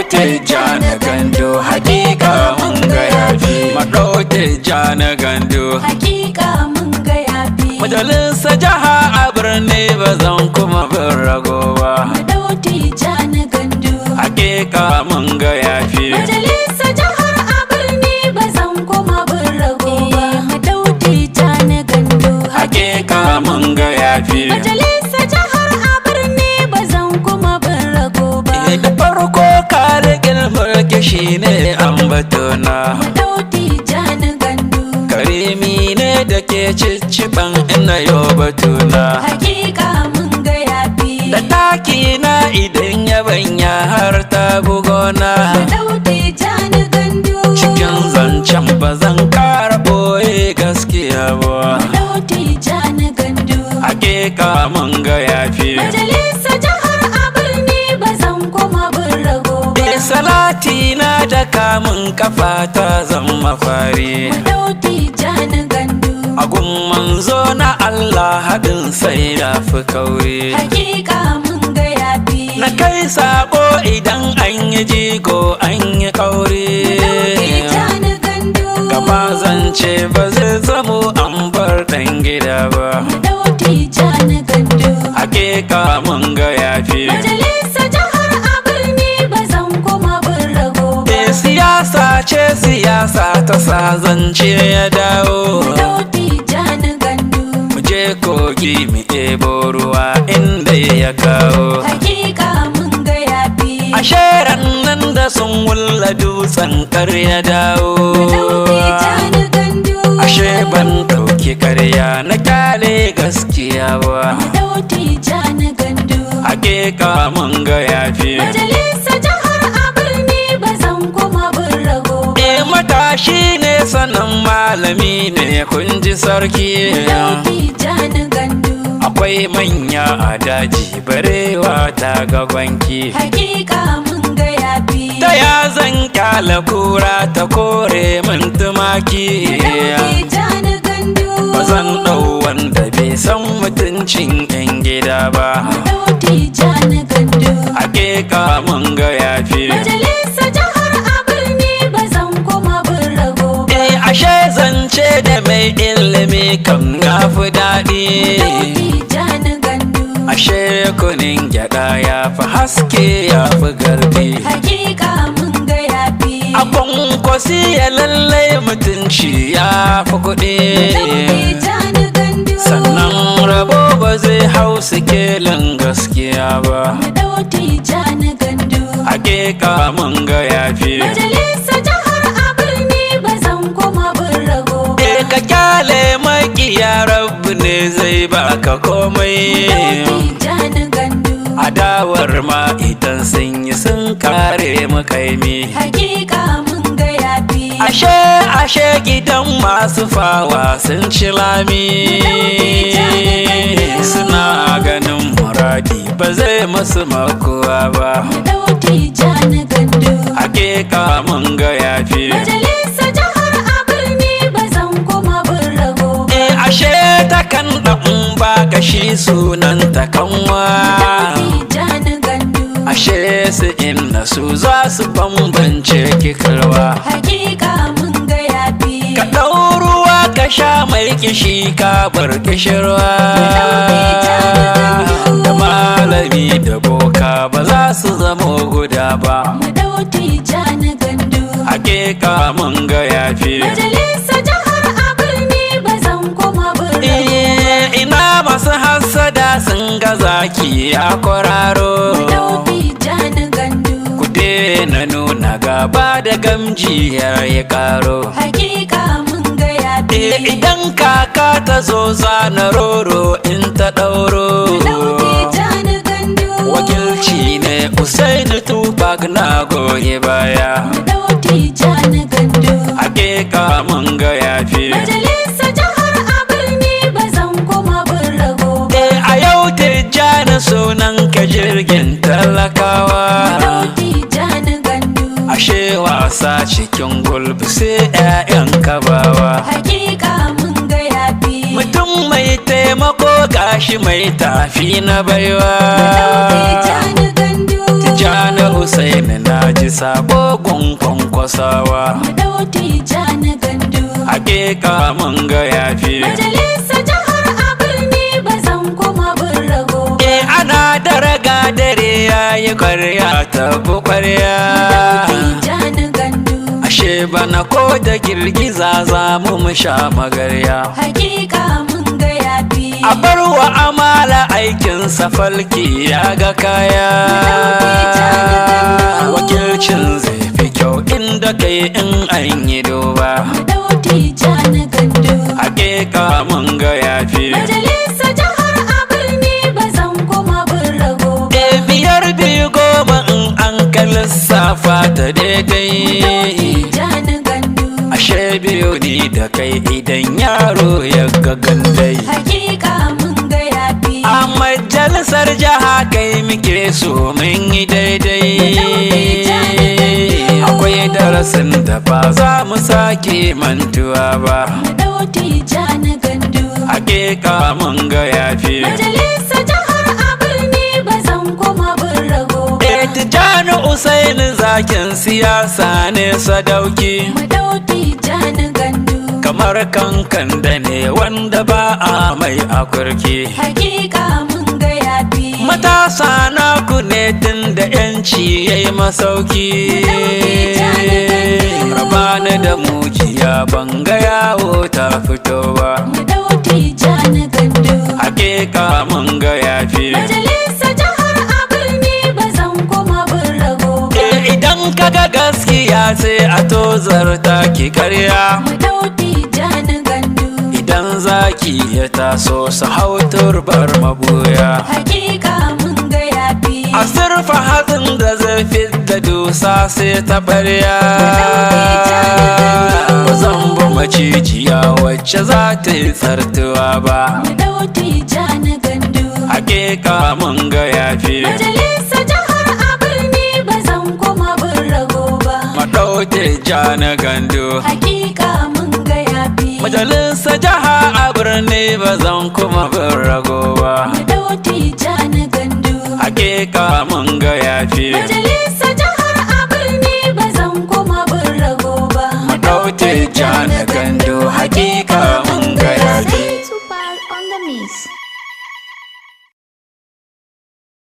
Tijjani Gandu, hakika mun ga yafi. Mu ɗau Tijjani Gandu. Hakika mun ga yafi. Majalisa jiha a birni, ba zan kuma bin rago ba. Mu ɗau Tijjani Gandu. Hakika mun ga yafi. Majalisa jihar a birni, ba zan kuma bin rago ba. Mu ɗau Tijjani Gandu. Hakika mun ga yafi. Majalisa jihar a birni, ba zan kuma bin rago ba. Da farko kare mulki shine ambatona. Mu ɗau Tijjani Gandu. Karimi ne da ke cicciɓan ina yau batuna. Hakika mun ga yafi. Da taki na idan yabanya har ta bugona. Mu ɗau Tijjani Gandu. Cikin zancen ba zan ƙara ɓoye gaskiya ba. Mu ɗau Tijjani Gandu. Hakika mun ga yafi. Majalisa jihar a birni, ba zan kuma bin rago ba. Salati na da kamun kafa ta zama fari. Mu ɗau Tijjani Gandu. Agun manzo na Allah, haɗin sai da fi kauri. Hakika mun ga yafi. Na kai sako, idan an yi jigo an yi kauri. Mu ɗau Tijjani Gandu. Gaba zance ba zai zamo an bar ɗan gida ba. Mu ɗau Tijjani Gandu. Hakika mun ga yafi. Majalisa jihar a birni, ba zan kuma bin rago ba. Siyasa ce, siyasa ta sa zance ya dawo. Mu ɗau Tijjani Gandu. Mu je kogi mu ɗebo ruwa inda ya kawo. Hakika mun ga yafi. Ashe nan da sun wulla dutsen kar ya dawo. Mu ɗau Tijjani Gandu. Ashe ban ɗauki karya na kyale gaskiya ba. Mu ɗau Tijjani Gandu. Hakika mun ga yafi. Majalisa jihar a birni, ba zan kuma bin rago ba. Matashi ne, sanan malami ne, kun ji sarki. Mu ɗau Tijjani Gandu. Akwai manya a daji, barewa ta ga gwanki. Hakika mun ga yafi. Ta ya zan kyala kura ta kore min tumaki? Mu ɗau Tijjani Gandu. Ba zan ɗau wanda bai san mutuncin 'yan gida ba. Mu ɗau Tijjani Gandu. Hakika mun ga yafi. Majalisa jihar a birni, ba zan kuma bin rago ba. Ashe zance da mai ilimi kam ya fi daɗi. Mu ɗau Tijjani Gandu. Ashe kunin gyaɗa ya fi haske, ya fi gardi. Hakika mun ga yafi. A kwankwasi ya lallai mutunci ya fi kuɗi. Mu ɗau Tijjani Gandu. Sannan rabo ba zai hau sikelin gaskiya ba. Mu ɗau Tijjani Gandu. Hakika mun ga yafi. Majalisa jihar a birni, ba zan kuma bin rago ba. Ka kyale makiya, Rabbu ne zai baka komai. Mu ɗau Tijjani Gandu. Adawar ma idan sun yi sun kare mu kaimi. Hakika mun ga yafi. Ashe ashe gidan masu fawa sun ci lami. Suna ganin muradi ba zai masu makuwa ba. Mu ɗau Tijjani Gandu. Hakika mun ga yafi. Majalisa jihar a birni, ba zan kuma bin rago ba. Ashe ta kan ɗan ba kashi sunan ta kanwa. Mu ɗau Tijjani Gandu. Ashe su inna su za su bambance kikalwa. Hakika mun ga yafi. Ka ɗau ruwa ka sha mai kishi, ka bar kishirwa. Da malami da boka ba za su zamo guda ba. Mu ɗau Tijjani Gandu. Hakika mun ga yafi. Majalisa jihar a birni, ba zan kuma bin rago ba. Ina masu hassada sun ga zaki ya kwararo. Mu ɗau Tijjani Gandu. Ku daina nuna gaba da gamji ya yi karo. Hakika mun ga yafi. Idan kaka ta zo zana roro in ta ɗauro. Mu ɗau Tijjani Gandu. Wakilci ne, Usaini Tupac na goyi baya. Mu ɗau Tijjani Gandu. Hakika mun ga yafi. Majalisa jihar a birni, ba zan kuma bin rago ba. A yau Tijjani sunan ka jirgin talakawa. Mu ɗau Tijjani Gandu. Ashe wasa cikin gulbi sai 'ya'yan kabawa. Hakika mun ga yafi. Mutum mai taimako, gashi mai tafi na baiwa. Mu ɗau Tijjani Gandu. Tijjani Usaini na ji. sabo gun kwankwasawa. Mu dau Tijjani Gandu. Hakika mun ga yafi. Majalisa jihar a birni ba zan koma bin rago ba. E, ana daraga dare yayi kwarya tabu kwarya. Tijjani Gandu. Ashe bana ko da girgiza za mu mu sha magarya. Hakika mun ga yafi. A barwa amala aikin falki ya ga kaya. Wakilcin zai fi kyau inda kai in an yi duba. Mu dau Tijjani Gandu. Hakika mun ga yafi. Majalisa jihar a birni ba zan koma bin rago ba. E, biyar biyu goma in an ka lissafa ta daidai. Tijjani Gandu. Ashe biyu ni da kai idan yaro ya ga gandai. Hakika mun ga yafi. A majalisar jiha kai muke so mun yi daidai. Akwai darasin da ba za mu sake mantuwa ba. Mu dau Tijjani Gandu. Hakika mun ga yafi. Majalisa jihar a birni ba zan koma bin rago ba. E, Tijjani Usaini zakin siyasa ne sadauki. Mu dau Tijjani Gandu. Kamar kankan da ne wanda ba a mai akurki. Hakika mun ga yafi. Matasa naku ne tun da yanci ya yi masauki. Rabani da mujiya ban ga yawo ta fito ba. Mu dau Tijjani Gandu. Hakika mun ga yafi. Majalisa jihar a birni ba zan koma bin rago ba. E, idan kaga gaskiya sai a tozarta ki karya. Mu dau Tijjani Gandu. Idan zaki ya taso su hau turbar mabuya. Hakika mun ga yafi. A surfa hatsin da zai da dusa sai ta barya. Ba zan bi macijiya wacce za ta yi tsartuwa ba. Mu dau Tijjani Gandu. Hakika mun ga yafi. Majalisa jihar a birni ba zan koma bin rago ba. Maɗauke na Gandu. Hakika mun ga yafi. Majalisa jiha a birni ba zan kuma bin rago ba. Mu dau Tijjani Gandu. Hakika mun ga yafi. Majalisa